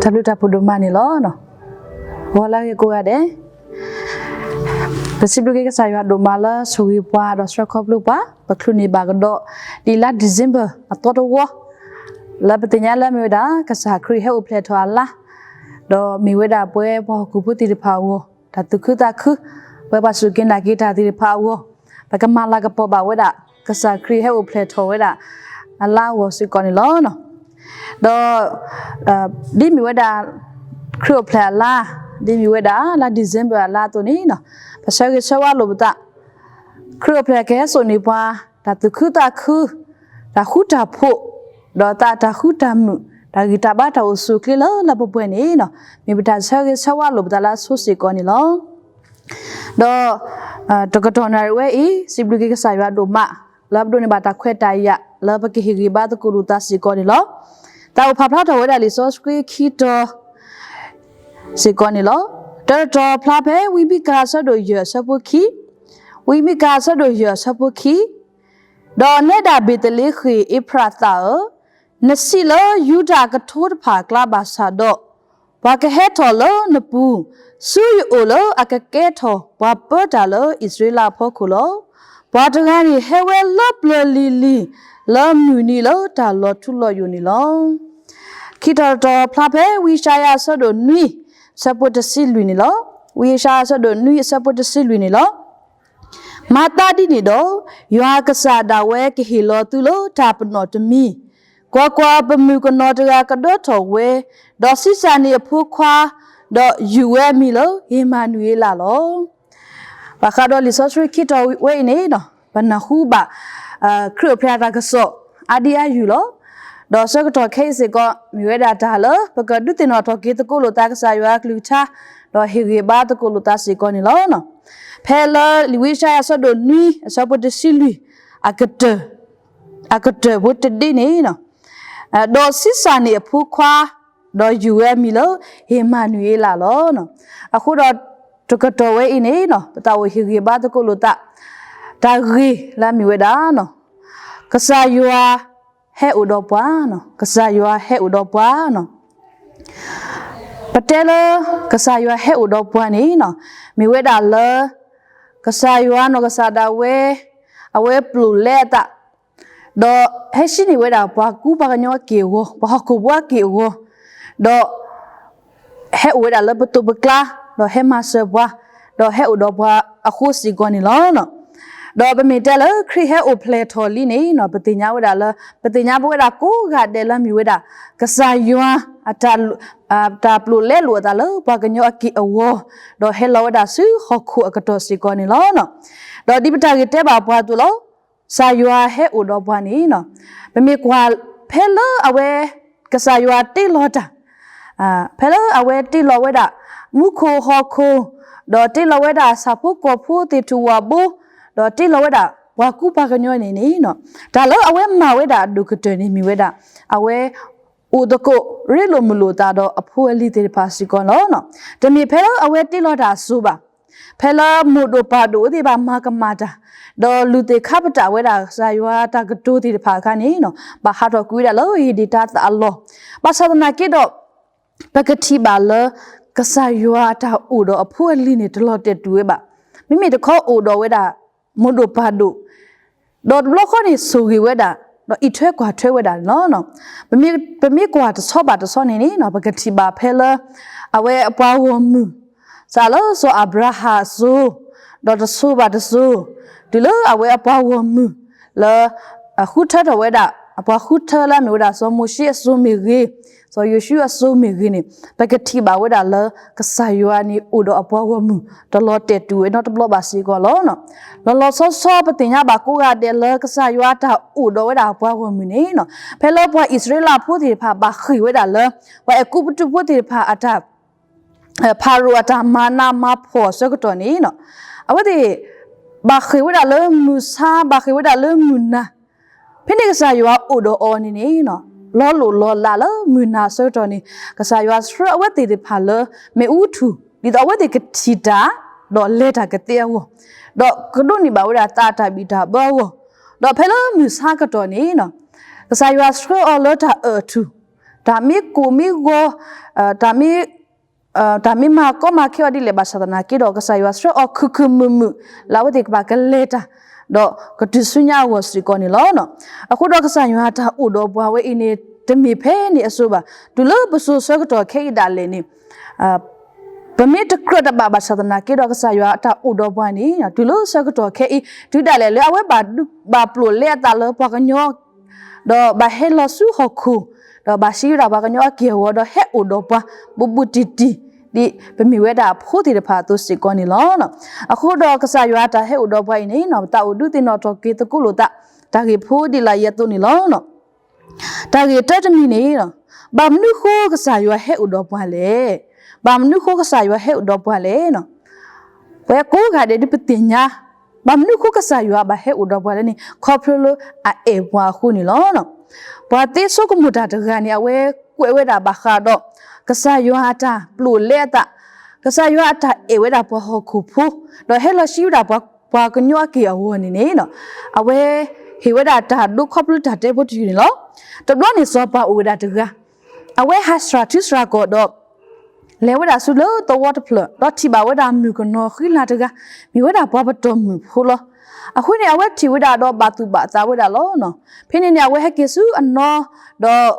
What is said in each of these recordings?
တၢ်ဘျုးတၢ်ဖှိၣ်ဒိၣ်မးန့ၣ်လီၤ. ဂီၤလၢအဂ့ၤကိးဂၤဒဲး, ပစံးဘျုးက့ၤကစၢ်ယွၤဒိၣ်မးလၢဆိၣ်ဂ့ၤပှၤဒီးဆှၢခီဖျိပှၤ, ပချုးန့ၢ်ဘၣ်ကဒီး ဒ်လါ December အသီတဝီ, လၢပသ့ၣ်ညါလၢမ့ၢ်ဝဲဒၣ် ကစၢ်ခရံာ်ဟဲအိၣ်ဖျဲၣ်ထီၣ်အလါ, ဒီးမ့ၢ်ဝဲဒၣ်ပဝဲပှၤဟီၣ်ခိၣ်ဖိသ့ၣ်တဖၣ်အဂီၢ် တၢ်သူၣ်ခုသးခု, ပဝဲပှၤစူၢ်က့ၤနာ်က့ၤတၢ်သ့ၣ်တဖၣ်အဂီၢ်, ပကမၤလၤကပီၤဘၣ်ဝဲဒၣ် ကစၢ်ခရံာ်ဟဲအိၣ်ဖျဲၣ်ထီၣ်ဝဲဒၣ် အလါအဂီၢ်စ့ၢ်ကီးန့ၣ်လီၤ. ဒီး ဒ်မ့ၢ်ဝဲဒၣ် ခရံာ်အိၣ်ဖျဲၣ်အလါ, ဒ်မ့ၢ်ဝဲဒၣ်လါ December အလါအသိးန့ၣ်, ပဆၢဂ့ၤဆၢဝါလိာ်ပသး, ခရံာ်အိၣ်ဖျဲၣ်ကဟဲစိာ်န့ၢ်ပှၤ တၢ်သူၣ်ခုသးခု, တၢ်ဃူတၢ်ဖိး, ဒီးသးတၢ်ဃူတၢ်မုာ်, တၢ်ဂံၢ်တၢ်ဘါတၢ်အိၣ်ဆူၣ်အိၣ်ချ့လၢလၢပှဲၤပှဲၤန့ၣ်, မ့ၢ်ပတၢ်ဆၢဂ့ၤဆၢဝါလိာ်ပသးလၢအဆိစ့ၢ်ကီးန့ၣ်လီၤ. ဒီး တကတီၢ်နၣ်ရံၣ်ဝဲအံၤ စံးဘျုးက့ၤကစၢ်ယွၤဒိၣ်မး လၢပဒိးန့ၢ်ဘၣ်တၢ်ခွဲးတၢ်ယာ် လၢပကဟ့ၣ်ဂံၢ်ဘါသကိးလိာ်သးစ့ၢ်ကီးန့ၣ်လီၤ. တၢ်အိၣ်ဖးဖျါထီၣ်ဝဲဒၣ်လံာ်စီဆှံခံတီၤ စ့ၢ်ကီးန့ၣ်လီၤ. တၢတတီၤဖျါဖဲ ဝံမံကၤအဆၢဒိၣ်ယဲၢ်အဆၢဖိခံ, ဝံမံကၤအဆၢဒိၣ်ယဲၢ်အဆၢဖိခံ, ဒီးနဲဒၣ်ဘ့းသလ့ဃ့ၣ်အ့ဖရးသးဧၢ, နစံးလၢယူဒၤအကထိတဖၣ်အကျါဘၣ်ဆၣ်ဒီး, ပှၤကဟဲထီၣ်လၢနပူၤ, ဆူယအိၣ်လၢအကကဲထီၣ်ပှၤပၢတၢ်လၢအံၣ်စရ့လးအဖီခိၣ်လီၤ. ပှၤတဂၤန့ၣ်ဟဲဝဲလၢပျၢၤလံၤလံၤ, လၢမုၢ်နံၤလၢတၢ်လီၤထူလီၤယိာ်န့ၣ်လီၤ. ခံတီၤတတီၤဖျါဖဲ ဝံယၡါယၤအဆၢဒိၣ်နွံ အဆၢဖိတဆံလွံၢ်န့ၣ်လီၤ. ဝံယၡါယၤအဆၢဒိၣ်နွံ အဆၢဖိတဆံလွံၢ်န့ၣ်လီၤ. မၤသးဒ်န့ၣ်ဒီး, ယွၤအကစၢ်ဒၣ်ဝဲကဟ့ၣ်လီၤသုလၢတၢ်ပနီၣ်တမံၤ, ကွၢ်ကွၢ်, ပမုၣ်ကနီၤတဂၤကဒၢထီၣ်ဝဲ, ဒီးဆံးစၢ်န့ၢ်အဖိခွါ, ဒီးယုၢ်ဝဲအမံၤလၢအ့မၤနူၤအ့လးလီၤ. ဘၣ်ဃးဒီးလံာ်စီဆှံခံတီၤဝဲအံၤန့ၣ်, ပနၢ်ဟူဘၣ် ခရံာ်အိၣ်ဖျဲၣ်အတၢ်ကစီၣ် အါဒံအါယုၢ်လီၤ. ဒီးဆၢကတီၢ်ခဲအံၤစ့ၢ်ကီး မ့ၢ်ဝဲဒၣ်တၢ်လၢပကဒုးသ့ၣ်နီၣ်ထီၣ်က့ၤသကိးလိာ်သးကစၢ်ယွၤအကလုၢ်ကထါ, ဒီးဟ့ၣ်ဂံၢ်ဘါသကိးလိာ်သးစ့ၢ်ကီးန့ၣ်လီၤ. ဖဲလၢလံာ်ဝံယၡါယၤအဆၢဒိၣ်နွံ အဆၢဖိတဆံလွံၢ် အကတၢၢ်, အကတၢၢ်ဖိတဒ့န့ၣ်, ဒီးဆံးစၢ်န့ၢ်အဖိခွါ, ဒီးယုၢ်ဝဲအမံၤလၢအ့မၤနူၤအ့လးလီၤ. အဃိဒီး တကတီၢ်ဝဲအံၤန့ၣ်, ပသးအိၣ်ဟ့ၣ်ဂံၢ်ဘါသကိးလိာ်သး တၢ်ဂ့ၢ်လၢအမ့ၢ်ဝဲဒၣ် ကစၢ်ယွၤဟဲအိၣ်ဒီးပှၤ, ကစၢ်ယွၤဟဲအိၣ်ဒီးပှၤ. ပတဲလၢ ကစၢ်ယွၤဟဲအိၣ်ဒီးပှၤန့ၣ်, မ့ၢ်ဝဲဒၣ်လၢ ကစၢ်ယွၤနီၢ်ကစၢ်ဒၣ်ဝဲ အဝဲပျိာ်လဲအသး, ဒီးဟဲဟံးန့ၢ်ဝဲဒၣ်ပှၤကူပှၤကညီအက့ၢ်အဂီၤ, ပှၤဟီၣ်ခိၣ်ဖိအက့ၢ်အဂီၤ, ဒီး ဟဲအိၣ်ဝဲဒၣ်လၢပသိးပကျါ, ဒီးဟဲမၤစၢၤပှၤ, ဒီးဟဲအိၣ်ဒီးပှၤအဃိစ့ၢ်ကီးန့ၣ်လီၤ. ဒီးပမ့ၢ်တဲလၢခရံာ်ဟဲအိၣ်ဖျဲၣ်ထီၣ်လံန့ၣ်, ပသ့ၣ်ညါဝဲဒၣ်လၢ, ပသ့ၣ်ညါပဝဲဒၣ်ကိးဂၤဒဲးလၢမ့ၢ်ဝဲဒၣ် ကစၢ်ယွၤ တၢ်ပျိာ်လဲလိာ်အသးလၢပှၤကညီအက့ၢ်အဂီၤ, ဒီးဟဲလီၤဝဲဒၣ်ဆူဟီၣ်ခိၣ်အကတီၢ်စ့ၢ်ကီးန့ၣ်လီၤ. ဒီးဒ်ပတၢ်ဂ့ၢ်တဲဘၣ်ပှၤအသိးလီၤ. ကစၢ်ယွၤဟဲအိၣ်ဒီးပှၤန့ၣ်, ပမ့ၢ်ကွၢ်ဖဲလၢအဝဲ ကစၢ်ယွၤတ့လီၤတၢ်, ဖဲလၢအဝဲတ့လီၤဝဲဒၣ် မူခိၣ်ဟီၣ်ခိၣ်, ဒီးတ့လီၤဝဲဒၣ်ဆၣ်ဖိကီၢ်ဖိသ့ၣ်ထူၣ်ဝၣ်ဘိ, ဒီးတ့လီၤဝဲဒၣ်ပှၤကူပှၤကညီန့ၣ်န့ၣ်, တၢ်လၢအဝဲမၤဝဲဒၣ်အဒိၣ်ကတၢၢ်န့ၣ်မ့ၢ်ဝဲဒၣ် အဝဲ အိၣ်သကိးရ့လိာ်မုာ်လိာ်သးဒီးအဖိအလံၤသ့ၣ်တဖၣ်စ့ၢ်ကီးလီၤ. တမ့ၢ်ဖဲလၢအဝဲတ့လီၤတၢ်အစိၤဘၣ်. ဖဲလၢမိၢ်ဒိၣ်ပၢ်ဒိၣ်သ့ၣ်တဖၣ်မၤကမၣ်တၢ်, ဒီးလုၢ်သ့ၣ်ခါပတာ်ဝဲဒၣ်ကစၢ်ယွၤတၢ်ကတိၤသ့ၣ်တဖၣ်အခါန့ၣ်, ဘၣ်ဟးထီၣ်ကွံာ်ဝဲဒၣ်လၢဧ့ၣ်ဒ့ၣ်တၤသၣ်အလီၢ်, ဘၣ်ဆၣ်သနာ်က့ဒီး ပကထံၣ်ဘၣ်လၢ ကစၢ်ယွၤအတၢ်အိၣ်ဒီးအဖိအလံၤန့ၣ် တလီၤတဲာ်တူာ်ဝဲဘၣ်. မ့မ့ၢ်တခီအိၣ်ဒီးဝဲဒၣ် မိၢ်ဒိၣ်ပၢ်ဒိၣ်, ဒီးတဘျီဃီန့ၣ်ဆိၣ်ဂ့ၤဝဲဒၣ်, ဒီးအံးထွဲကွၢ်ထွဲဝဲဒၣ်န့ၣ်လီၤ. ပမ့ၢ်ကွၢ်တဆီဘၣ်တဆီန့ၣ်န့ၣ်, ပကထံၣ်ဘၣ်ဖဲလၢ အဝဲအပှၤဂီၢ်မုၢ် စးလၢစီၤအၤဘြၤဟၣ်အစိၤ, ဒီးတစိၤဘၣ်တစိၤ, တုၤလၢအဝဲအပှၤဂီၢ်မုၢ် လၢ ဃုထၢထီၣ်ဝဲဒၣ် အပှၤဃုထၢလၢအမ့ၢ်ဝဲဒၣ် စီၤမိၤၡ့အစိၤမ့ၢ်ဂ့ၤ, စီၤယိၤၡူအစိၤမ့ၢ်ဂ့ၤန့ၣ်, ပကထံၣ်ဘၣ်ဝဲဒၣ်လၢ ကစၢ်ယွၤန့ၣ်အိၣ်ဒီးအပှၤဂီၢ်မုၢ် တလီၤတဲာ်တူာ်ဝဲနီတဘျီဘၣ်စ့ၢ်ကီးလီၤ. လီၤလီၤဆီဆီပသ့ၣ်ညါဘၣ်ကိးဂၤဒဲးလၢ ကစၢ်ယွၤအတၢ်အိၣ်ဒီးဝဲဒၣ်အပှၤဂီၢ်မုၢ်န့ၣ်, ဖဲလၢပှၤအံၣ်စရ့လးဖိသ့ၣ်တဖၣ်ဘၣ်ဃ့ၢ်ဝဲဒၣ်လၢ ပှၤအဲၤကူပတူးဖိသ့ၣ်တဖၣ်အတၢ် ဖၤရိၤအတၢ်မၤနးမၤဖှီၣ်အဆၢကတီၢ်န့ၣ်, အဝဲသ့ၣ် ဘၣ်ဃ့ၢ်ဝဲဒၣ်လၢမုၢ်ဆါ, ဘၣ်ဃ့ၢ်ဝဲဒၣ်လၢမုၢ်နၤ, ဖဲန့ၣ်ကစၢ်ယွၤအိၣ်ဒီးအီၤန့ၣ်န့ၣ်, လီၤလိၢ်လီၤလးလၢမုၢ်နၤအဆၢကတီၢ်န့ၣ်, ကစၢ်ယွၤဆှၢအဝဲသ့ၣ်တဖၣ်လၢ မ့ၣ်အူထူၣ် ဒ်သိးအဝဲသ့ၣ်ကထံၣ်တၢ် ဒီးလဲၤတၢ်ကသ့အဂီၢ်, ဒီးကဒိးန့ၢ်ဘၣ်ဝဲဒၣ်သးအတၢ်ဘံၣ်တၢ်ဘၢအဂီၢ်, ဒီးဖဲလၢမုၢ်ဆါကတီၢ်န့ၣ်, ကစၢ်ယွၤဆှၢအီၤလၢတၢ်အၢၣ်ထူၣ်, တၢ်မ့ၢ်ကိၢ်မ့ၢ်ဂီၤ, တၢ်မ့ၢ် တၢ်မ့ၢ်မၤကီမၤခဲအီၤဒ်လဲၣ် ဘၣ်ဆၣ်သနာ်က့ဒီး ကစၢ်ယွၤဆှၢအီၤခုၣ်ခုၣ်မုာ်မုာ် လၢအဝဲသ့ၣ်ကဘၣ်ကလဲၤတၢ် ဒီးကတုၤဆူညါအဂီၢ်စ့ၢ်ကီးန့ၣ်လီၤ. အဃိဒီးကစၢ်ယွၤအတၢ်အိၣ်ဒီးပှၤဝဲအံၤန့ၣ် တမ့ၢ်ဖဲန့ၣ်အစိၤဘၣ်. တုၤလၢပစိၤဆၢကတီၢ်ခဲအံၤဒၣ်လဲာ်န့ၣ် ပမ့ၢ်တကြၢးတဘၣ်ဘၣ်ဆၣ်သနာ်က့ဒီး ကစၢ်ယွၤအတၢ်အိၣ်ဒီးပှၤန့ၣ် တုၤလၢဆၢကတီၢ်ခဲအံၤ တုၤဒၣ်လဲာ်လၢအဝဲဘၣ်ဒုးဘၣ်ပျိာ်လဲအသးလၢပှၤကညီ ဒီးဘၣ်ဟဲလီၤဆူဟီၣ်ခိၣ်, ဒီးဘၣ်စံးဝဲဒၣ်ပှၤကညီအက့ၢ်အဂီၤ ဒီးဟဲအိၣ်ဒီးပှၤ ဘူးဘူးတံၢ်တံၢ် ဒ်ပမ့ၢ်ဝဲဒၣ်အဖိသ့ၣ်တဖၣ်အသိးစ့ၢ်ကီးန့ၣ်လီၤ. အဃိဒီးကစၢ်ယွၤအတၢ်ဟဲအိၣ်ဒီးပှၤအံၤန့ၣ် ပသးအိၣ်ဒုးသ့ၣ်နီၣ်ထီၣ်က့ၤသကိးလိာ်သး တၢ်ဂ့ၢ်ဖိဒ်လၢယဲသိးန့ၣ်လီၤ. တၢ်ဂ့ၢ်တၢတမံၤန့ၣ် ဘၣ်မနုၤဃိကစၢ်ယွၤဟဲအိၣ်ဒီးပှၤလဲၣ်. ဘၣ်မနုၤဃိကစၢ်ယွၤဟဲအိၣ်ဒီးပှၤလဲၣ်. ပဝဲကိးဂၤဒဲးဒ်ပသ့ၣ်ညါ ဘၣ်မနုၤဃိကစၢ်ယွၤဘၣ်ဟဲအိၣ်ဒီးပှၤလဲၣ်န့ၣ် ခီဖျိလၢအအဲၣ်ပှၤအဃိန့ၣ်လီၤ. ပှၤသ့ဆိကမိၣ်တၢ်တဂၤန့ၣ် အဝဲကွဲးဝဲဒၣ်ဘၣ်ဃးဒီး ကစၢ်ယွၤအတၢ်ပျိာ်လဲအသး, ကစၢ်ယွၤအတၢ်အဲၣ်ဝဲဒၣ်ပှၤဟီၣ်ခိၣ်ဖိ, ဒီးဟဲလီၤစံးဝဲဒၣ်ပှၤကညီအက့ၢ်အဂီၤန့ၣ်န့ၣ် အဝဲဟ့ၣ်ဝဲဒၣ်တၢ်ဒိခီဖျိတၢ်တဲဖိတယုၢ်န့ၣ်လီၤ. တဘျီန့ၣ်စီၤပၤအိၣ်ဝဲဒၣ်တဂၤ အဝဲဟးစှၤထူစှၤကီၢ်ဒီး လဲၤဝဲဒၣ်ဆူလၢသဝီတဖျၢၣ် ဒီးထံၣ်ဘၣ်ဝဲဒၣ်မုၣ်ကနီၤဃံလၤတဂၤ မ့ၢ်ဝဲဒၣ်ပှၤပတီၢ်မုၢ်ဖိလီၤ. အဃိန့ၣ် အဝဲထံၣ်ဝဲဒၣ်ဒီးဘၣ်သူၣ်ဘၣ်သးဝဲဒၣ်လီၤ. ဖဲန့ၣ်န့ၣ် အဝဲဟဲက့ၤဆူအနီၢ် ဒီး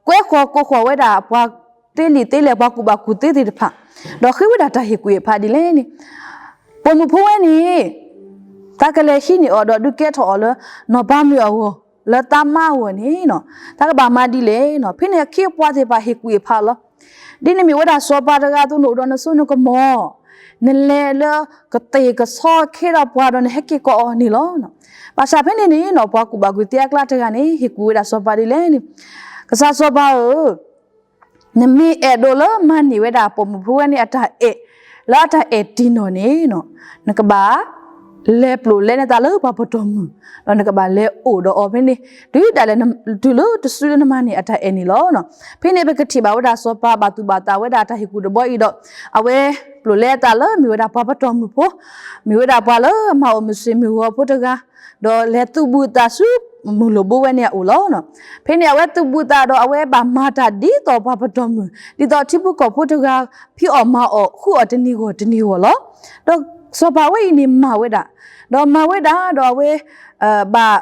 ကွဲဃီၤကိးဃီၤဝဲဒၣ်ပှၤသ့လံာ်သ့လဲၢ် ပှၤကူၣ်ဘၣ်ကူၣ်သ့သ့ၣ်တဖၣ်, ဒီးဃ့ဝဲဒၣ်တၢ်ဟ့ၣ်ကူၣ်ဟ့ၣ်ဖးဒ်လဲၣ်န့ၣ် ပိာ်မုၣ်ဖိဝဲန့ၣ် တၢ်ကလဲၤဟံးန့ၢ်အီၤဒီးဒုးကဲထီၣ်အီၤလၢ နီၢ်ပၤမုၣ်အဂီၢ် လၢသးမါအဂီၢ်န့ၣ် တၢ်ကဘၣ်မၤဒ်လဲၣ်. ဖဲန့ၣ်အခ့အပှၤသ့ၣ်တဖၣ်ဟ့ၣ်ကူၣ်ဟ့ၣ်ဖးလီၤ. ဒ်နမ့ၢ်ဝဲဒၣ်စီၤပၤတဂၤအသိး နအိၣ်ဒီးနစိနကမီၤ, နလဲၤလၢကသ့ၣ်ကဆီခဲဒီးပှၤဒီးနဟဲက့ၤကိးအီၤန့ၣ်လီၤ. ဘၣ်ဆၣ်ဖဲန့ၣ်န့ၣ် ပှၤကူၣ်ဘၣ်ကူၣ်သ့အကျါတဂၤန့ၣ် ဟ့ၣ်ကူၣ်ဝဲဒၣ်စီၤပၤဒ်လဲၣ်န့ၣ် ကစၢ်စီၤပၤဧၢ နမ့ၢ်အဲၣ်ဒိးလၢမၤန့ၢ်ဝဲဒၣ်ပိာ်မုၣ်ဖိဝဲန့ၣ်အတၢ်အဲၣ် လၢအတၢ်အဲၣ်တံၢ်နီၢ်န့ၣ် နကဘၣ် လဲၤပျိာ်လဲနသးလၢပှၤပတီၢ်မုၢ်, ဒီးနကဘၣ်လဲၤအိၣ်ဒီးအီၤဖဲန့ၣ် တုၤဒၣ်လဲာ် တုၤလၢတစုလၢနမၤန့ၢ်အတၢ်အဲၣ်န့ၣ်လီၤ. ဖဲန့ၣ်ပကထံၣ်ဘၣ်ဝဲဒၣ်စီၤပၤဘၣ်သူၣ်ဘၣ်သးဝဲဒၣ်အတၢ်ဟ့ၣ်ကူၣ်တဘီအံၤဒီး အဝဲပျိာ်လဲအသးလၢမ့ၢ်ဝဲဒၣ်ပှၤပတီၢ်မုၢ်ဖိ, မ့ၢ်ဝဲဒၣ်ပှၤလၢအမၤအီၣ်မုၢ်ဆ့ၣ်မုၢ်ဂီၤဖိတဂၤ, ဒီးလဲၤသုးဘူးအသးဆူ မုၢ်လိာ်ဘိဝဲန့ၣ်အအိၣ်လီၤ. ဖဲန့ၣ်အဝဲသုးဘူးသးဒီး အဝဲဘၣ်မၤတၢ်ဒ်သိးပှၤပတီၢ်မုၢ် ဒ်သိးထံဖိကီၢ်ဖိတဂၤ ဖံးအီၣ်မၤအီၣ်ဃုအီၣ်တနံၤဂီၢ်တနံၤဂီၢ်လီၤ. ဒီးစီၤပၤဝဲအံၤန့ၣ်မၤဝဲဒၣ်, ဒီးမၤဝဲဒၣ်ဒီးအဝဲ ဘၣ်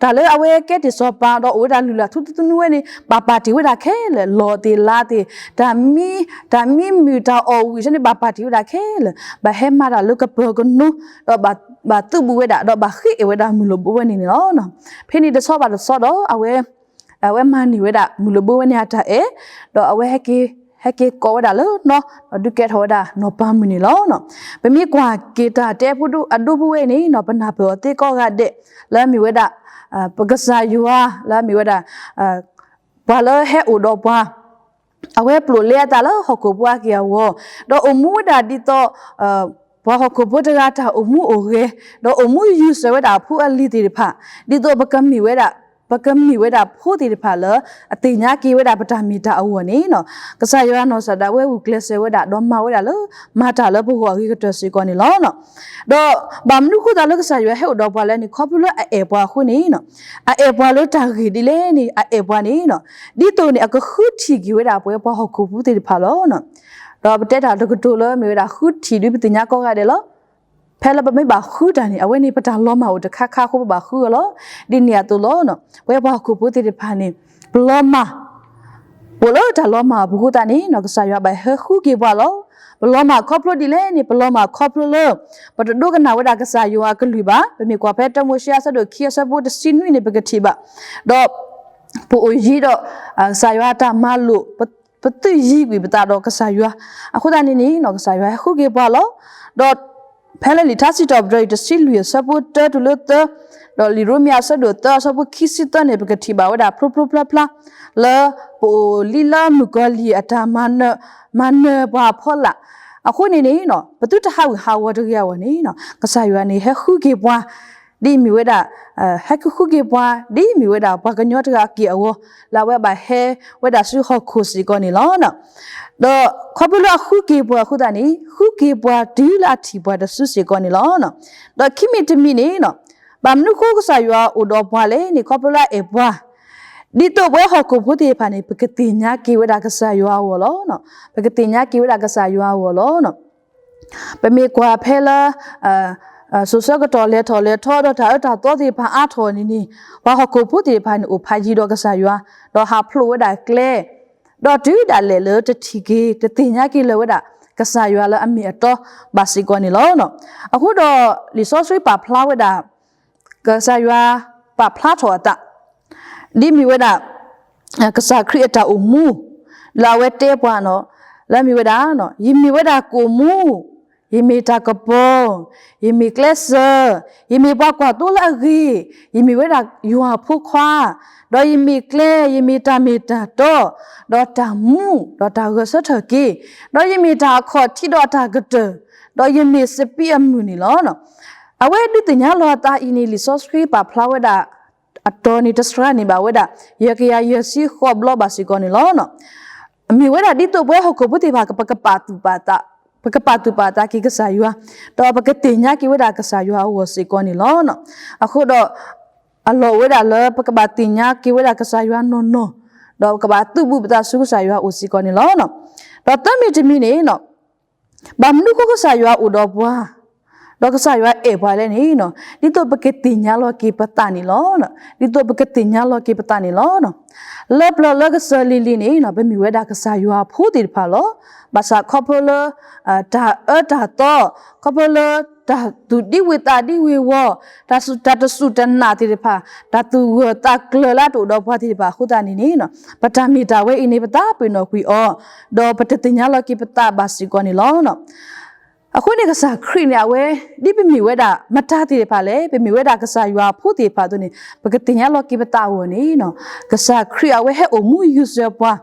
တၢ်လၢအဝဲကဲတ့ၢ်စီၤပၤဒီးအိၣ်ဝဲဒၣ်လုၢ်လၢ်ထူသနူဝဲန့ၣ် ဘၣ်ပာ်တ့ၢ်ဝဲဒၣ်ခဲလၢာ် လီၢ်သ့ၣ်လါသ့ၣ် တၢ်မံ တၢ်မံမုာ်တၢ်အီၣ်ဝံၣ်ဆၢန့ၣ် ဘၣ်ပာ်တ့ၢ်ဝဲဒၣ်ခဲလၢာ် ဘၣ်ဟဲမၤတၢ်လၢကပၢၤကနိ ဒီးဘၣ်သုးဘူးဝဲဒၣ် ဒီးဘၣ်ဃ့အဲၣ်ဝဲဒၣ်မုၢ်လိာ်ဘိဝဲန့ၣ်န့ၣ်လီၤ. ဖဲန့ၣ်တဆီဘၣ်တဆီဒီး အဝဲ အဝဲမၤန့ၢ်ဝဲဒၣ်မုၢ်လိာ်ဘိဝဲန့ၣ်အတၢ်အဲၣ်, ဒီးအဝဲ ဟဲက့ၤကိးဝဲဒၣ်လၢနီၢ် ဒီးဒုးကဲထီၣ်ဝဲဒၣ်နီၢ်ပၤမုၣ်န့ၣ်လီၤ. ပမ့ၢ်ကွၢ်က့ၤတၢ်တဲဖိအဒိဖိဝဲန့ၣ် ပနၢ်ပၢၢ်အီၤသ့ကိးဂၤဒဲး လၢအမ့ၢ်ဝဲဒၣ် ပကစၢ်ယွၤ လၢအမ့ၢ်ဝဲဒၣ် ပှၤလၢဟဲအိၣ်ဒီးပှၤ အဝဲပျိာ်လဲအသးလၢဟီၣ်ခိၣ်ဖိအက့ၢ်အဂီၤ, ဒီးအိၣ်မူဝဲဒၣ်ဒ်သိး ပှၤဟီၣ်ခိၣ်ဖိတဂၤတၢ်အိၣ်မူအိၣ်ဂဲၤ, ဒီးအိၣ်မူယူၢ်စၢၤဝဲဒၣ်အဖိအလံၤသ့ၣ်တဖၣ်, ဒ်သိးပကမ့ၢ်ဝဲဒၣ် ပကမ့ၢ်ဝဲဒၣ်ဖိသ့ၣ်တဖၣ်လၢ အသ့ၣ်ညါက့ၤဝဲဒၣ်ပတၢ်မ့ၢ်တၢ်အဂီၢ်န့ၣ် ကစၢ်ယွၤနီၢ်ကစၢ်ဒၣ်ဝဲဂုာ်ကျဲးစၢးဝဲဒၣ် ဒီးမၤဝဲဒၣ်လၢ မၤတၢ်လၢပဂီၢ်အဂ့ၤကတၢၢ်စ့ၢ်ကီးန့ၣ်လီၤ. ဒီးဘၣ်မနုၤဃိသတးလၢကစၢ်ယွၤဟဲအိၣ်ဒီးပှၤလဲၣ်န့ၣ် ခီဖျိလၢအအဲၣ်ပှၤအဃိန့ၣ် အအဲၣ်ပှၤလၢတၢ်ဂ့ၢ်ဒ်လဲၣ်န့ၣ် အအဲၣ်ပှၤန့ၣ် ဒ်သိးန့ၣ် အကဃုထံၣ်က့ၤဝဲဒၣ်ပဝဲပှၤဟီၣ်ခိၣ်ဖိသ့ၣ်တဖၣ်လီၤ. ဒီးပတဲတၢ်တကတိၤလၢမ့ၢ်ဝဲဒၣ်ဃုထံၣ်ဒ်ပသ့ၣ်ညါကိးဂၤဒဲးလီၤ. ဖဲလၢပမ့ၢ်ဘၣ်ဃုတၢ်န့ၣ် အဝဲန့ၣ်ပတၢ်လီၤမၢ်အိၣ်တခါခါအဃိပဘၣ်ဃုအီၤလီၤ. ဒ်န့ၣ်အသိးလီၤ. ပဝဲပှၤဟီၣ်ခိၣ်ဖိသ့ၣ်တဖၣ်န့ၣ် ပလီၤမၢ် အိၣ်လၢတၢ်လီၤမၢ်အပူၤအဃိသတးန့ၣ် ကစၢ်ယွၤဘၣ်ဟဲဃုက့ၤပှၤလီၤ. ပလီၤမၢ်ခီဖျိဒ်လဲၣ်န့ၣ် ပလီၤမၢ်ခီဖျိလၢ ပတဒိကနၣ်ဝဲဒၣ်ကစၢ်ယွၤအကလုၢ်ဘၣ်. ပမ့ၢ်ကွၢ်ဖဲတၢမိၤၡ့အဆၢဒိၣ်ခံအဆၢဖိတဆံနွံန့ၣ် ပကထံၣ်ဘၣ်. ဒီး ပအိၣ်ယံၤဒီး ကစၢ်ယွၤအတၢ်မၤလိာ် ပသုးယံၤကွံာ်ပသးဒီးကစၢ်ယွၤ အဃိသတးန့ၣ်န့ၣ် ကစၢ်ယွၤဟဲဃုက့ၤပှၤလီၤ. ဒီး ဖဲလၢလံာ်ထါစံးထီၣ်ပတြၢၤအံၤတဆံလွံၢ်အဆၢဖိတၢတုၤလၢသၢ, ဒီးလံာ်ရိမ့ၤအဆၢဒိၣ်သၢအဆၢဖိခံဆံသၢန့ၣ် ပကထံၣ်ဘၣ်ဝဲဒၣ်ဖျိဖျိဖျါဖျါ လၢပအိၣ်လံလၢမုၣ်ကီၤလံၢ်အတၢ်မၤနၢၤပှၤအဖီလာ်. အဃိန့ၣ်န့ၣ် ပသုတဟးဂူာ်ဟးဂီၤတဂ့ၤအဂီၢ်န့ၣ် ကစၢ်ယွၤန့ၣ် ဟဲဃုက့ၤပှၤ ဒ်မ့ၢ်ဝဲဒၣ် ဟဲကဃုက့ၤပှၤ ဒ်မ့ၢ်ဝဲဒၣ်ပှၤကညီတဂၤအက့ၢ်အဂီၤ လၢအဝဲဘၣ်ဟဲဝဲဒၣ်ဆူဟီၣ်ခိၣ်စ့ၢ်ကီးန့ၣ်လီၤ. ဒီးခီဖျိလၢအဃုက့ၤပှၤအဃိသတးန့ၣ် ဃုက့ၤပှၤတုၤလၢအထံၣ်ပှၤတစုစ့ၢ်ကီးန့ၣ်လီၤ. ဒီးခံမံၤတမံၤန့ၣ် ဘၣ်မနုၤဃိကစၢ်ယွၤအိၣ်ဒီးပှၤလဲၣ်န့ၣ် ခီဖျိလၢအအဲၣ်ပှၤ ဒ်သိးပဝဲဟီၣ်ခိၣ်ဖိသ့ၣ်တဖၣ်န့ၣ် ပကသ့ၣ်ညါက့ၤဝဲဒၣ်ကစၢ်ယွၤအဂီၢ်လီၤ. ပကသ့ၣ်ညါက့ၤဝဲဒၣ်ကစၢ်ယွၤအဂီၢ်လီၤ. ပမ့ၢ်ကွၢ်ဖဲလၢ စိၤဆၢကတီၢ်လဲၤထီၣ်လဲၤထီဒီးတၢ်အၢတၢ်သီသ့ၣ်တဖၣ်အါထီၣ်န့ၣ်န့ၣ်, ပှၤဟီၣ်ခိၣ်ဖိသ့ၣ်တဖၣ်န့ၣ် အိၣ်ဖးယံၤဒီးကစၢ်ယွၤ, ဒီးဟးဖျိးဝဲဒၣ်ကျဲ, ဒီးတုၤဒၣ်လဲာ်လၢတထံၣ်က့ၤ တသ့ၣ်ညါက့ၤလၢၤဝဲဒၣ် ကစၢ်ယွၤလၢအမ့ၢ်အတီဘၣ်စ့ၢ်ကီးန့ၣ်လီၤ. အဃိဒီးလံာ်စီဆှံပာ်ဖျါဝဲဒၣ် ကစၢ်ယွၤပာ်ဖျါထီၣ်အသး ဒ်မ့ၢ်ဝဲဒၣ် ကစၢ်ခရံာ်အတၢ်အိၣ်မူ လၢအဝဲတဲပှၤန့ၣ်, လၢအမ့ၢ်ဝဲဒၣ်, ယမ့ၢ်ဝဲဒၣ်ကိာ်မူ, ယမ့ၢ်တၢ်ကပီၤ, ယမ့ၢ်ကျဲစၢၤ, ယမ့ၢ်ပှၤကွၢ်သိလၢအဂ့ၤ, ယမ့ၢ်ဝဲဒၣ်ယွၤဖိခွါ, ဒီးယမ့ၢ်ကျဲ, ယမ့ၢ်တၢ်မ့ၢ်တၢ်တီ, ဒီးတၢ်မူ, ဒီးတၢ်ဂဲၤဆၢထၢၣ်က့ၤ, ဒီးယမ့ၢ်တၢ်အခီၣ်ထံးဒီးအတၢ်ကတၢၢ်, ဒီးယမ့ၢ်စပံးအမုၢ်န့ၣ်လီၤ. အဝဲဒုးသ့ၣ်ညါလီၤအသးအံၤန့ၣ် လံာ်စီဆှံပာ်ဖျါဝဲဒၣ် အတီၤန့ၣ် တစှၤန့ၢ်ဘၣ်ဝဲဒၣ် ယဲၢ်ကယၤယဲၢ်ဆံဃိးဘျီဘၣ်စ့ၢ်ကီးန့ၣ်လီၤ. မ့ၢ်ဝဲဒၣ်ဒ်သိးပဝဲဟီၣ်ခိၣ်ဖိသ့ၣ်တဖၣ် ပကပာ်သူၣ်ပာ်သး, ပကပာ်သူၣ်ပာ်သးက့ၤကစၢ်ယွၤ, ဒီးပကသ့ၣ်ညါက့ၤဝဲဒၣ်ကစၢ်ယွၤအဂီၢ်စ့ၢ်ကီးန့ၣ်လီၤ. အဃိဒီး အလီၢ်အိၣ်ဝဲဒၣ်လၢပကဘၣ်သ့ၣ်ညါက့ၤဝဲဒၣ်ကစၢ်ယွၤနီၢ်နီၢ်, ဒီးပကဘၣ်သုးဘူးပသးဆူကစၢ်ယွၤအအိၣ်စ့ၢ်ကီးန့ၣ်လီၤ. ဒီးသၢမံၤတမံၤန့ၣ် ဘၣ်မနုၤဃိကစၢ်ယွၤအိၣ်ဒီးပှၤ, ဒီးကစၢ်ယွၤအဲၣ်ပှၤလဲၣ်န့ၣ်, ဒ်သိးပကသ့ၣ်ညါလီၤက့ၤပသးန့ၣ်လီၤ. ဒ်သိးပကသ့ၣ်ညါလီၤက့ၤပသးန့ၣ်လီၤ. လၢပျၢၤလၢကစၢၤလံၤလံၤန့ၣ် ပမ့ၢ်ဝဲဒၣ်ကစၢ်ယွၤအဖိသ့ၣ်တဖၣ်လီၤ. ဘၣ်ဆၣ်ခီဖျိလၢ တၢ်အၢတၢ်သီ, ခီဖျိလၢတၢ်သူၣ်ဒံဝုၤသးဒံဝုၤအဂီၢ်, တၢ်စူၢ်တၢ်တစူၢ်တနာ်သ့ၣ်တဖၣ်, တၢ်သူၣ်ဂၢၢ်သးကျၢၤလၢအတအိၣ်ဒီးပှၤသ့ၣ်တဖၣ်အဃိသတးန့ၣ်န့ၣ်, ပတၢ်မ့ၢ်တၢ်ဝဲအံၤန့ၣ် ပသးပ့ၤနီၣ်ကွံာ်အီၤ, ဒီးပတသ့ၣ်ညါလီၤက့ၤပသးဘၣ်စ့ၢ်ကီးန့ၣ်လီၤ. အဃိန့ၣ်ကစၢ်ခရံာ်န့ၣ် အဝဲ ဒ်ပမ့ၢ်ဝဲဒၣ်မတၤသ့ၣ်တဖၣ်လဲၣ်, ပမ့ၢ်ဝဲဒၣ်ကစၢ်ယွၤအဖိသ့ၣ်တဖၣ်အသိးန့ၣ် ပကသ့ၣ်ညါလီၤက့ၤပသးအဂီၢ်န့ၣ်, ကစၢ်ခရံာ်အဝဲဟဲအိၣ်မူယူၤစၢၤပှၤ,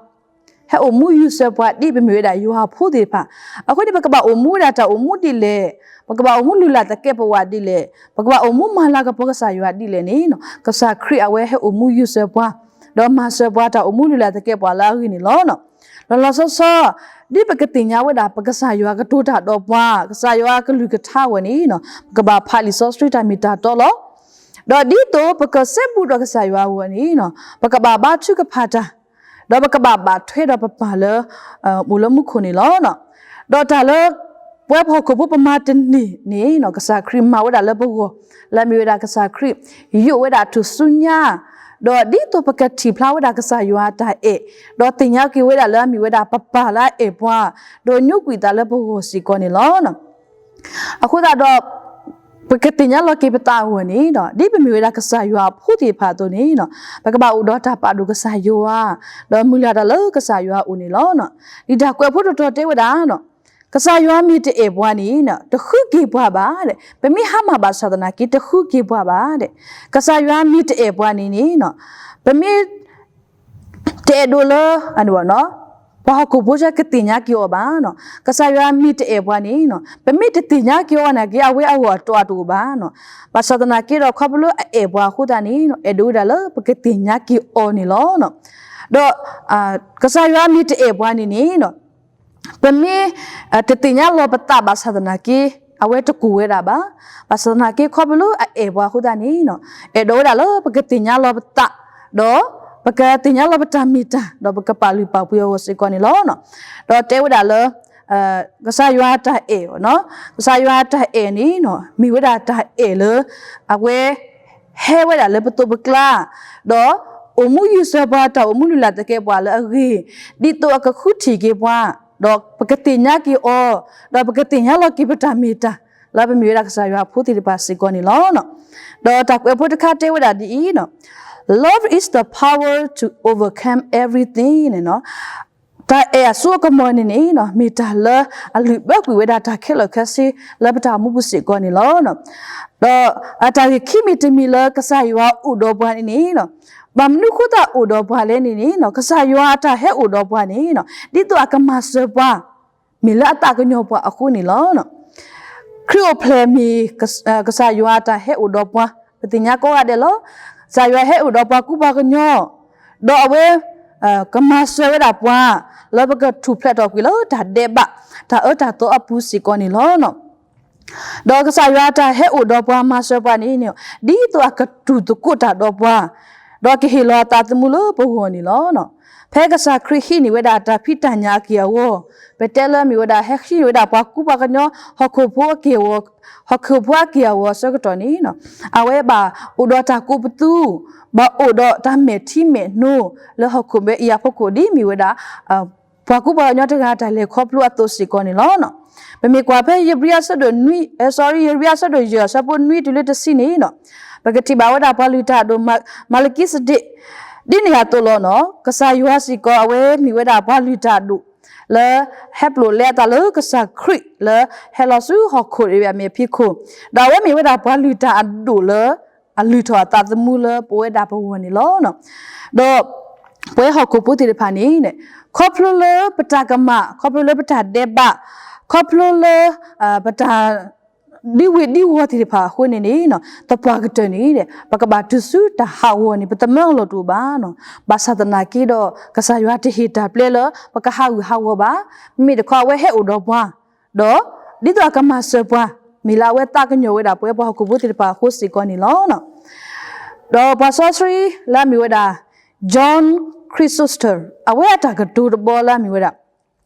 ဟဲအိၣ်မူယူၤစၢၤပှၤဒ်ပမ့ၢ်ဝဲဒၣ်ယွၤအဖိသ့ၣ်တဖၣ်. အဃိန့ၣ် ပကဘၣ်အိၣ်မူဝဲဒၣ်တၢ်အိၣ်မူဒ်လဲၣ်, ပကဘၣ်အိၣ်မူလုၢ်လၢ်သကဲာ်ပဝးဒ်လဲၣ်, ပကဘၣ်အိၣ်မူမၤလၤကပီၤကစၢ်ယွၤဒ်လဲၣ်န့ၣ်, ကစၢ်ခရံာ်အဝဲဟဲအိၣ်မူယူၤစၢၤပှၤ, ဒီးမၤစၢၤပှၤတၢ်အိၣ်မူလုၢ်လၢ်သကဲာ်ပဝးလၢအဂ့ၤန့ၣ်လီၤ. လီၤလီၤဆီဆီ, ဒ်ပကသ့ၣ်ညါဝဲဒၣ် ပကစၢ်ယွၤကတိၤတၢ်ဒီးပှၤ, ကစၢ်ယွၤကလုၢ်ကထါအဂီၢ်န့ၣ်, ပကဘၣ်ဖးလံာ်စီဆှံတၢ်မ့ၢ်တၢ်တီလီၤ. ဒီးဒ်သိးပကစဲဘူးဒီးကစၢ်ယွၤအဂီၢ်န့ၣ်, ပကဘၣ်ဘါထုကဖၣ်တၢ်, ဒီးပကဘၣ်ဘၣ်ထွဲဒီးပပၢ်လၢ အိၣ်လၢမူခိၣ်န့ၣ်လီၤ. ဒီးတၢ်လၢ ပဝဲပှၤဟီၣ်ခိၣ်ဖိပမၤတန့ၢ်န့ၣ်, ကစၢ်ခရံာ်မၤဝဲဒၣ်လၢပဂီၢ်, လၢအမ့ၢ်ဝဲဒၣ်ကစၢ်ခရံာ် ယိးဝဲဒၣ်ထူၣ်စုညါ, ဒီးဒ်သိးပကထံၣ်ဖျါဝဲဒၣ်ကစၢ်ယွၤအတၢ်အဲၣ်, ဒီးသ့ၣ်ညါက့ၤဝဲဒၣ်လၢအမ့ၢ်ဝဲဒၣ်ပပၢ်လၢအအဲၣ်ပှၤ, ဒီးညိကွံာ်သးလၢပဂီၢ်စ့ၢ်ကီးန့ၣ်လီၤ. အဃိသတးဒီး ပကသ့ၣ်ညါလီၤက့ၤပသးအဂီၢ်န့ၣ်, ဒ်ပမ့ၢ်ဝဲဒၣ်ကစၢ်ယွၤအဖိသ့ၣ်တဖၣ်အသိးန့ၣ်, ပကဘၣ်အိၣ်ဒီးတၢ်ပာ်ဒိၣ်ကစၢ်ယွၤ, ဒီးမုၢ်လၢ်တၢ်လၢကစၢ်ယွၤအအိၣ်န့ၣ်လီၤ. ဒ်တၢ်ကွဲးဖိတတီၤတဲဝဲဒၣ်, ကစၢ်ယွၤမ့ၢ်တအဲၣ်ပှၤန့ၣ် တဃုက့ၤပှၤဘၣ်, ပမ့ၢ်ဟါမၢ်ဘၣ်ဆၣ်သနာ်က့ တဃုက့ၤပှၤဘၣ်, ကစၢ်ယွၤမ့ၢ်တအဲၣ်ပှၤန့ၣ်န့ၣ်, ပမ့ၢ် တအဲၣ်ဒိးလၢ ပှၤဟီၣ်ခိၣ်ဖိကသ့ၣ်ညါက့ၤအီၤဘၣ်. ကစၢ်ယွၤမ့ၢ်တအဲၣ်ပှၤန့ၣ်, ပမ့ၢ်တသ့ၣ်ညါက့ၤအီၤနာ်က့ အဝဲအဂီၢ်အတီၤအတအိၣ်ဘၣ်. ဘၣ်ဆၣ်သနာ်က့ဒီး ခီဖျိလၢအအဲၣ်ပှၤအဃိသတးန့ၣ်, အဲၣ်ဒိးဝဲဒၣ်လၢပကသ့ၣ်ညါက့ၤအီၤန့ၣ်လီၤ. ဒီး ကစၢ်ယွၤမ့ၢ်တအဲၣ်ပှၤန့ၣ်န့ၣ်, ပမ့ၢ် တသ့ၣ်ညါလီၤပသးဘၣ်ဆၣ်သနာ်က့ အဝဲတကိၢ်ဝဲဒၣ်ဘၣ်. ဘၣ်ဆၣ်သနာ်က့ ခီဖျိလၢအအဲၣ်ပှၤအဃိသတးန့ၣ်, အဲၣ်ဒိးဝဲဒၣ်လၢပကသ့ၣ်ညါလီၤပသး, ဒီးပကသ့ၣ်ညါလီၤပတၢ်မ့ၢ်တၢ်, ဒီးပကပာ်လုၢ်ပာ်ပှ့ၤအဂီၢ်စ့ၢ်ကီးန့ၣ်လီၤ. ဒီးတဲဝဲဒၣ်လၢ ကစၢ်ယွၤတၢ်အဲၣ်, ကစၢ်ယွၤတၢ်အဲၣ်န့ၣ် မ့ၢ်ဝဲဒၣ်တၢ်အဲၣ်လၢ အဝဲ ဟဲဝဲဒၣ်လၢပသိးပကျါ, ဒီးအိၣ်မူယူၤစၢၤပှၤတၢ်အိၣ်မူလုၢ်လၢ်သကဲာ်ပဝးလၢအဂ့ၤ, ဒ်သိးအကဃုထံၣ်က့ၤပှၤ, ဒီးပကသ့ၣ်ညါက့ၤအီၤ, ဒီးပကသ့ၣ်ညါလီၤက့ၤပတၢ်မ့ၢ်တၢ်, လၢပမ့ၢ်ဝဲဒၣ်ကစၢ်ယွၤအဖိသ့ၣ်တဖၣ်စ့ၢ်ကီးန့ၣ်လီၤ. ဒီးတၢ်ကွဲးဖိတခါတဲဝဲဒၣ်ဒ်အံၤ, Love is the power to overcome everything န့ၣ် တၢ်အဲၣ်အစိအကမီၤန့ၣ်န့ၣ် မ့ၢ်တၢ်လၢအလုၢ်ဘၢကွံာ်ဝဲဒၣ်တၢ်ခဲလၢာ်ခဲဆ့လၢပတၢ်အိၣ်မူပူၤစ့ၢ်ကီးန့ၣ်လီၤ. ဒီးအတၢ်ဂ့ၢ်ခံမံၤတမံၤလၢကစၢ်ယွၤအိၣ်ဒီးပှၤန့ၣ်န့ၣ်, ဘၣ်မနုၤဃိသတးအိၣ်ဒီးပှၤလဲၣ်န့ၣ်န့ၣ်, ကစၢ်ယွၤအတၢ်ဟဲအိၣ်ဒီးပှၤန့ၣ် ဒ်သိးအကမၤစၢၤပှၤ မ့ၢ်လၢအသးကညီၤပှၤအဃိန့ၣ်လီၤ. ခရံာ်အိၣ်ဖျဲၣ်မ့ၢ် ကစၢ်ယွၤအတၢ်ဟဲအိၣ်ဒီးပှၤ, ပသ့ၣ်ညါကိးဂၤဒဲးလီၤ. ကစၢ်ယွၤဟဲအိၣ်ဒီးပှၤကူပှၤကညီ, ဒီးအဝဲ ကမၤစၢၤဝဲဒၣ်ပှၤ လၢပကထူၣ်ဖျဲးထီၣ်ကွံာ်လၢတၢ်ဒဲးဘး တၢ်အၢတၢ်သီအပူၤစ့ၢ်ကီးန့ၣ်လီၤ. ဒီးကစၢ်ယွၤအတၢ်ဟဲအိၣ်ဒီးပှၤမၤစၢၤပှၤန့ၣ်န့ၣ်, ဒ်သိးအကတူၢ်သကိးတၢ်ဒီးပှၤ, ဒီးကဟ့ၣ်လီၤအသးသမူလၢပဂီၢ်န့ၣ်လီၤ. ဖဲကစၢ်ခရံာ်ဟံးန့ၢ်ဝဲဒၣ်တၢ်ဖံးတၢ်ညၣ်အက့ၢ်အဂီၤ, ပတဲလၢမ့ၢ်ဝဲဒၣ် ဟဲဟံးန့ၢ်ဝဲဒၣ်ပှၤကူပှၤကညီ ဟီၣ်ခိၣ်ဖိအက့ၢ်အဂီၤ, ဟီၣ်ခိၣ်ဖိအက့ၢ်အဂီၤအဆၢကတီၢ်န့ၣ်, အဝဲဘၣ်အိၣ်ဒီးတၢ်ကူးပသူ, ဘၣ်အိၣ်ဒီးတၢ်မဲာ်ထံမဲာ်နိ လၢဟီၣ်ခိၣ်မဲအံၤအဖီခိၣ် ဒ်မ့ၢ်ဝဲဒၣ် ပှၤကူပှၤကညီတဂၤတၢ်လဲၤခီဖျိအသိးစ့ၢ်ကီးန့ၣ်လီၤ. ပမ့ၢ်ကွၢ်ဖဲယဘံယၤဆၢဒိၣ်နွံ, အဲ, sorry, ယဘံယၤဆၢဒိၣ်ယဲၢ် အဆၢဖိနွံတုၤလၢတဆံန့ၣ်, ပကထံၣ်ဘၣ်ဝဲဒၣ်ပှၤလုၢ်တၢ်အဒိၣ် မၤလကံစဒ့း, ဒ်န့ၣ်အသိးလီၤန့ၣ်, ကစၢ်ယွၤစ့ၢ်ကီး အဝဲမ့ၢ်ဝဲဒၣ်ပှၤလုၢ်တၢ်အဒိၣ် လၢဟဲပျိာ်လဲအသးလၢကစၢ်ခရံာ် လၢဟဲလီၤဆူဟီၣ်ခိၣ်အမဲာ်ဖံးခိၣ်, ဒီးအဝဲမ့ၢ်ဝဲဒၣ်ပှၤလုၢ်တၢ်အဒိၣ်လၢ အလုၢ်ထီၣ်အသးသမူလၢပဝဲဒၣ်ပဂီၢ်န့ၣ်လီၤ. ဒီးပဝဲဟီၣ်ခိၣ်ဖိသ့ၣ်တဖၣ်န့ၣ်, ခီဖျိလၢပတၢ်ကမၣ်, ခီဖျိလၢပတၢ်ဒဲးဘး, ခီဖျိလၢ ပတၢ် ဒ်ဝ့ၤဒ်ဝီၤသ့ၣ်တဖၣ်အဃိန့ၣ်န့ၣ်, သပှၢ်ကတၢၢ်န့ၣ် ပကဘၣ်တုၤဆူတၢ်ဟးဂီၤန့ၣ် ပတမၢအလီၢ်တအိၣ်ဘၣ်န့ၣ်. ဘၣ်ဆၣ်သနာ်က့ဒီး ကစၢ်ယွၤတဟ့ၣ်တၢ်ပျဲလၢပကဟးဂူာ်ဟးဂီၤဘၣ်. မ့မ့ၢ်တခီအဝဲဟဲအိၣ်ဒီးပှၤ, ဒီးဒ်သိးအကမၤစၢၤပှၤ, မ့ၢ်လၢအဝဲသးကညီၤဝဲဒၣ်ပဝဲပှၤဟီၣ်ခိၣ်ဖိသ့ၣ်တဖၣ်အဃိစ့ၢ်ကီးန့ၣ်လီၤ. ဒီးပှၤစီဆှံလၢအမ့ၢ်ဝဲဒၣ် John Chrysostom အဝဲအတၢ်ကတိၤတဘီလၢအမ့ၢ်ဝဲဒၣ်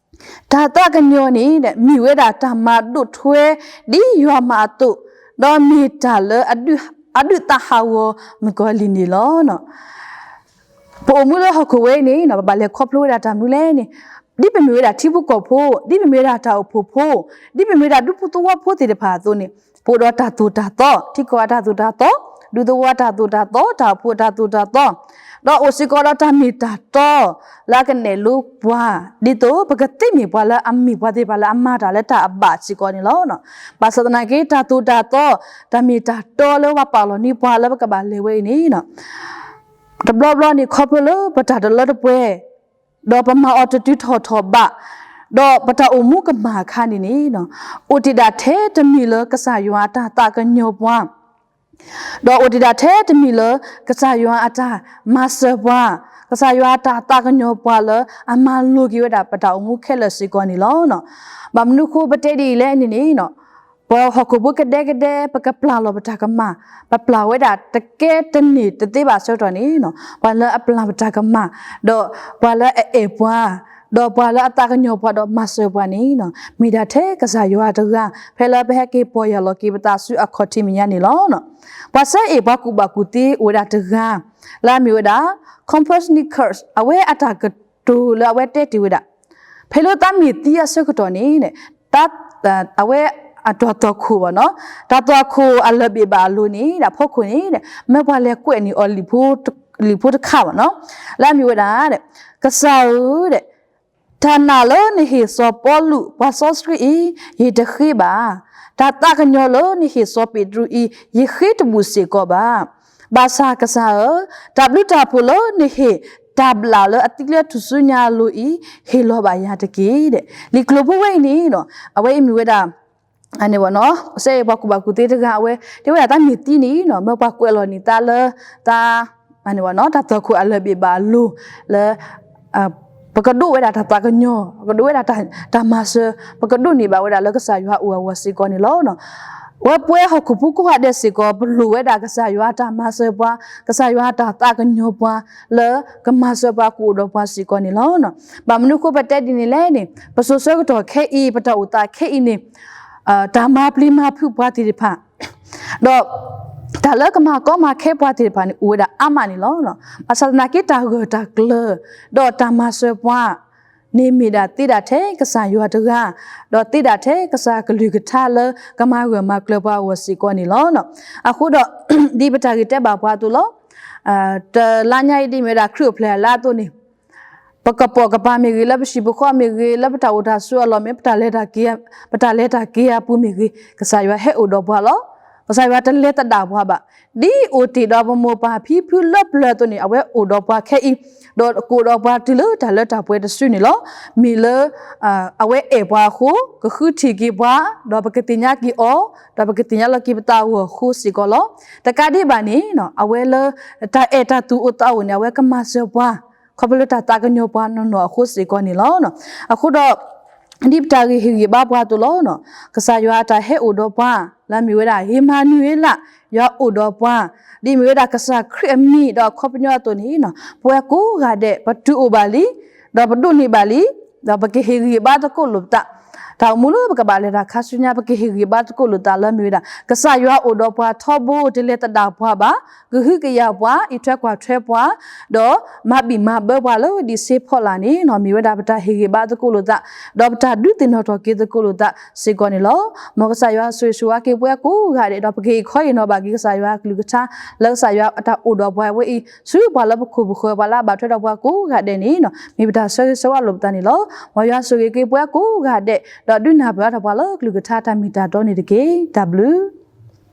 တၢ်သးကညီၤန့ၣ် မ့ၢ်ဝဲဒၣ်တၢ်မၤဒိၣ်ထွဲဒ်ယွၤမၤအသိး, ဒီးမ့ၢ်တၢ်လၢအဒုးသးဟးဂီၤမုၣ်ကီၤလံၢ်န့ၣ်လီၤ. ပအိၣ်မူလၢဟီၣ်ခိၣ်ဝဲအံၤန့ၣ် ပဘၣ်လဲၤခီဖျိဝဲဒၣ်တၢ်မနုၤလဲၣ်န့ၣ်, ဒ်ပမ့ၢ်ဝဲဒၣ်ထံဖိကီၢ်ဖိ, ဒ်ပမ့ၢ်ဝဲဒၣ်တၢ်အိၣ်ဖှိၣ်ဖိ, ဒ်ပမ့ၢ်ဝဲဒၣ်ဒူဖိသဝီဖိသ့ၣ်တဖၣ်အသိးန့ၣ်, ပအိၣ်ဒီးတၢ်သိၣ်တၢ်သီ, ထံကီၢ်အတၢ်သိၣ်တၢ်သီ, ဒူသဝီအတၢ်သိၣ်တၢ်သီ, တၢ်အိၣ်ဖှိၣ်အတၢ်သိၣ်တၢ်သီ, ဒီးအိၣ်စ့ၢ်ကီးဒီးတၢ်မ့ၢ်တၢ်တီ လၢအကနဲၣ်လိပှၤ, ဒ်သိးပကသ့န့ၢ်ပှၤလၢအမ့ၢ်ပှၤသ့ၣ်တဖၣ်လၢအမၤတၢ်လၢတၢ်အဘၣ်စ့ၢ်ကီးန့ၣ်လီၤ. ဘၣ်ဆၣ်သနာ်က့ တၢ်သိၣ်တၢ်သီ, တၢ်မ့ၢ်တၢ်တီလၢပှၤပာ်လီၤန့ၢ်ပှၤလၢပကဘၣ်လဲၤဝဲအံၤန့ၣ် တဘျီဘျီန့ၣ် ခီဖျိလၢပတၢ်တလၢတပှဲၤ, ဒီးပမၤအီၤတတုၤထီၣ်ထီၣ်ဘး, ဒီးပတၢ်အိၣ်မူကမၣ်အခါန့ၣ်န့ၣ်, အိၣ်တ့ၢ်ဒၣ်ထဲတမံၤလၢကစၢ်ယွၤအတၢ်သးကညီၤပှၤ, ဒီးအိၣ်တ့ၢ်ဒၣ်ထဲတမံၤလၢ ကစၢ်ယွၤအတၢ်မၤစၢၤပှၤ, ကစၢ်ယွၤအတၢ်သးကညီၤပှၤလၢအမၤလိၤက့ၤဝဲဒၣ်ပတၢ်အိၣ်မူခဲလၢာ်စ့ၢ်ကီးန့ၣ်လီၤ. ဘၣ်မနုၤဃိပတဲဒ်အံၤလဲၣ်န့ၣ်န့ၣ်, ပဟီၣ်ခိၣ်ဖိကဒဲကဒဲ ပကပျၢ်လီၤပတၢ်ကမၣ်, ပပျၢ်ဝဲဒၣ်တကဲတန့ၢ်တသ့ဘၣ်အဆၢကတီၢ်န့ၣ်, ပှၤလၢအပျၢ်ပတၢ်ကမၣ်, ဒီးပှၤလၢအအဲၣ်ပှၤ, ဒီးပှၤလၢအသးကညီၤပှၤဒီးမၤစၢၤပှၤန့ၣ်, မ့ၢ်ဒၣ်ထဲကစၢ်ယွၤတဂၤ, ဖဲလၢပဟဲက့ၤပီၢ်ယၢ်လီၤက့ၤပသးဆူအခီၣ်ထံးမဲာ်ညါန့ၣ်လီၤ. ပှၤဆၢအ့ၣ်ပှၤကူၣ်ဘၣ်ကူၣ်သ့အိၣ်ဝဲဒၣ်တဂၤ, လၢအမ့ၢ်ဝဲဒၣ် Copernicus အဝဲအတၢ်ကတိၤလၢအဝဲတဲတ့ၢ်ဝဲဒၣ် ဖဲလၢသးမ့ၢ်သံအဆၢကတီၢ်န့ၣ်, အဝဲအတၢ်သွၣ်ခိၣ်ဘၣ်န့ၣ်, တၢ်သွၣ်ခိၣ်အလၢၢ်ဘ့ၣ်ဘၣ်အလိၤန့ၣ် ဒီးအဖီခိၣ်န့ၣ်, မၢပှၤလဲၤကွဲးန့ၢ်အီၤ လံာ်ဖိတခါဘၣ်န့ၣ်, လၢအမ့ၢ်ဝဲဒၣ်, ကစၢ်ဧၢ, တၢ်နာ်လၢနဟ့ၣ်စီၤပီလူးပှၤစီဆှံအံၤ ယတဃ့ဘၣ်. တၢ်သးကညီၤလၢနဟ့ၣ်စီၤပ့းတရူးအံၤ ယဃ့တဘူၣ်စ့ၢ်ကီးဘၣ်. ဘၣ်ဆၣ်ကစၢ်ဧၢ, တၢ်ဘျုးတၢ်ဖှိၣ်လၢနဟ့ၣ်တၢ်ဘျၣ်လၢအသံလၢထူၣ်စုညါအလိၤအံၤ ဟ့ၣ်လီၤဘၣ်ယၤတက့ၢ်. လံာ်ကျိၤဖိဝဲအံၤန့ၣ်, အဝဲအံၤမ့ၢ်ဝဲဒၣ် အဝဲ စၢအ့ၣ်ပှၤကူၣ်ဘၣ်ကူၣ်သ့တဂၤ အဝဲတဲဝဲဒၣ်သးမ့ၢ်သံန့ၣ်, မၢပှၤကွဲးလီၤန့ၢ်သးလၢ သး တၢ်သွၣ်ခိၣ်အလၢၢ်ဘ့ၣ်ဘၣ်အလိၤလၢ ပကဒိးဝဲဒၣ်တၢ်သးကညီၤ, ပကဒိးဝဲဒၣ်တၢ်မၤစၢၤ, ပကဒိးန့ၢ်ဘၣ်ဝဲဒၣ်လၢကစၢ်ယွၤအအိၣ်အဂီၢ်စ့ၢ်ကီးန့ၣ်လီၤ. ဝဲပဝဲဟီၣ်ခိၣ်ဖိကိးဂၤဒဲးစ့ၢ်ကီး ပလိၣ်ဝဲဒၣ်ကစၢ်ယွၤအတၢ်မၤစၢၤပှၤ, ကစၢ်ယွၤအတၢ်သးကညီၤပှၤ လၢကမၤစၢၤပှၤကအိၣ်ဒီးပှၤစ့ၢ်ကီးန့ၣ်လီၤ. ဘၣ်မနုၤဃိပတဲဒ်န့ၣ်လဲၣ်န့ၣ်, ပစိၤဆၢကတီၢ်ခဲအံၤ ပတၢ်အိၣ်သးခဲအံၤန့ၣ်, တၢ်မၤပျံၤမၤဖုးပှၤသ့ၣ်တဖၣ် ဒီး တၢ်လၢကမၤကီမၤခဲပှၤသ့ၣ်တဖၣ်န့ၣ် အိၣ်ဝဲဒၣ်အါမးန့ၣ်လီၤ. ဘၣ်ဆၣ်သနာ်က့ တၢ်ဂၢၢ်တၢ်ကျၢၤ ဒီးတၢ်မၤစၢၤပှၤန့ၣ် မ့ၢ်ဒၣ်သ့ဒၣ်ထဲကစၢ်ယွၤတဂၤ, ဒီးသ့ဒၣ်ထဲကစၢ်ကလုၢ်ကထါလၢကမၤဂၢၢ်မၤကျၢၤပှၤအဂီၢ်စ့ၢ်ကီးန့ၣ်လီၤ. အဃိဒီး ဒ်ပတၢ်ဂ့ၢ်တဲဘၣ်ပှၤအသိးလီၤ. တလါညါအံၤဒ်မ့ၢ်ဝဲဒၣ်ခရံာ်အိၣ်ဖျဲၣ်လါအသိးန့ၣ် ပကပိာ်ကပၤမ့ၢ်ဂ့ၤ, လၢပဟံၣ်ပဃီမ့ၢ်ဂ့ၤ, လၢပတၢ်အိၣ်တၢ်ဆိးအလီၢ်မ့ၢ်, ပတၢ်လဲၤတၢ်က့ၤအပူၤမ့ၢ်ဂ့ၤ, ကစၢ်ယွၤဟဲအိၣ်ဒီးပှၤလီၤ. ကစၢ်ယွၤတလဲၤသဒၣ်ပှၤဘၣ်. ဒ်အိၣ်တ့ၢ်ဒီးပမိၢ်ပၢ်ဖံဖုလၢပျၢၤအသိးန့ၣ် အဝဲအိၣ်ဒီးပှၤခဲအံၤ, ဒီးကအိၣ်ဒီးပှၤတုၤလၢတၢ်လၢတၢ်ပှဲၤတစုန့ၣ်လီၤ. မ့ၢ်လၢ အဝဲအဲၣ်ပှၤအဃိ, ကဃုထံၣ်က့ၤပှၤ, ဒီးပကသ့ၣ်ညါက့ၤအီၤ, ဒီးပကသ့ၣ်ညါလီၤက့ၤပသးအဂီၢ်အဃိစ့ၢ်ကီးလီၤ. တကးဒံးဘၣ်န့ၣ် အဝဲလၢ တၢ်အဲၣ်တၢ်သူၣ်အိၣ်သးအိၣ်န့ၣ် အဝဲကမၤစၢၤပှၤ ခီဖျိလၢတၢ်သးကညီၤပှၤနီၢ်နီၢ်အဃိစ့ၢ်ကီးန့ၣ်လီၤ. အဃိဒီး ဒ်ပတၢ်ဂ့ၢ်ဟ့ၣ်ဂံၢ်ဘါပှၤအသိးလီၤ. ကစၢ်ယွၤအတၢ်ဟဲအိၣ်ဒီးပှၤ လၢအမ့ၢ်ဝဲဒၣ် ဧ့မၤနူၤအ့လး, ယွၤအိၣ်ဒီးပှၤ, ဒ်အမ့ၢ်ဝဲဒၣ်ကစၢ်ခရံာ်အမံၤဒီးအခီပညီအသိးန့ၣ်, ပဝဲကိးဂၤဒဲး ပတုၤအိၣ်ဘၣ်လံ, ဒီးပဒိးန့ၢ်ဘၣ်လံ, ဒီးပကဟ့ၣ်ဂံၢ်ဘါသကိးလိာ်ပသး, တၢ်အိၣ်မူလၢပကဘၣ်လဲၤတၢ်ခါဆူညါ ပကဟ့ၣ်ဂံၢ်ဘါသကိးလိာ်သးလၢအမ့ၢ်ဝဲဒၣ် ကစၢ်ယွၤအိၣ်ဒီးပှၤထီဘိ တလဲၤသဒၣ်ပှၤဘၣ်, ကဟုကယာ်ပှၤ, အံးထွဲကွၢ်ထွဲပှၤ, ဒီးမၤဘံၣ်မၤဘၢပှၤလၢဒံးစ့ဖီလာ်န့ၣ်, မ့ၢ်ဝဲဒၣ်ပတၢ်ဟ့ၣ်ဂံၢ်ဘါသကိးလိာ်သး, ဒီးပတၢ်ဒုးသ့ၣ်နီၣ်ထီၣ်က့ၤသကိးလိာ်သးစ့ၢ်ကီးန့ၣ်လီၤ. မ်ကစၢ်ယွၤဆိၣ်ဂ့ၤဆိၣ်ဝါက့ၤပဝဲကိးဂၤဒဲး, ဒီးပကဟ့ၣ်ခီဟ့ၣ်နီၤဘၣ်က့ၤကစၢ်ယွၤအကလုၢ်ကထါ, လၢကစၢ်ယွၤအတၢ်အိၣ်ဒီးပှၤဝဲအံၤ, ဆူပှၤလၢပခိၣ်ပဃၢၤ ပှၤလၢအဘၣ်ထွဲဒီးပှၤကိးဂၤဒဲးန့ၣ်, မ့ၢ်ပတၢ်ဆၢဂ့ၤဆၢဝါလိာ်ပသးန့ၣ်လီၤ. မ်ယွၤဆိၣ်ဂ့ၤက့ၤပဝဲကိးဂၤဒဲး, ဒီးဒုးနၢ်ပၢၢ်အါထီၣ်ပှၤလၢကလုၢ်ကထါတၢ်မ့ၢ်တၢ်တီန့ၣ်တက့ၢ်. တၢ်ဘျုး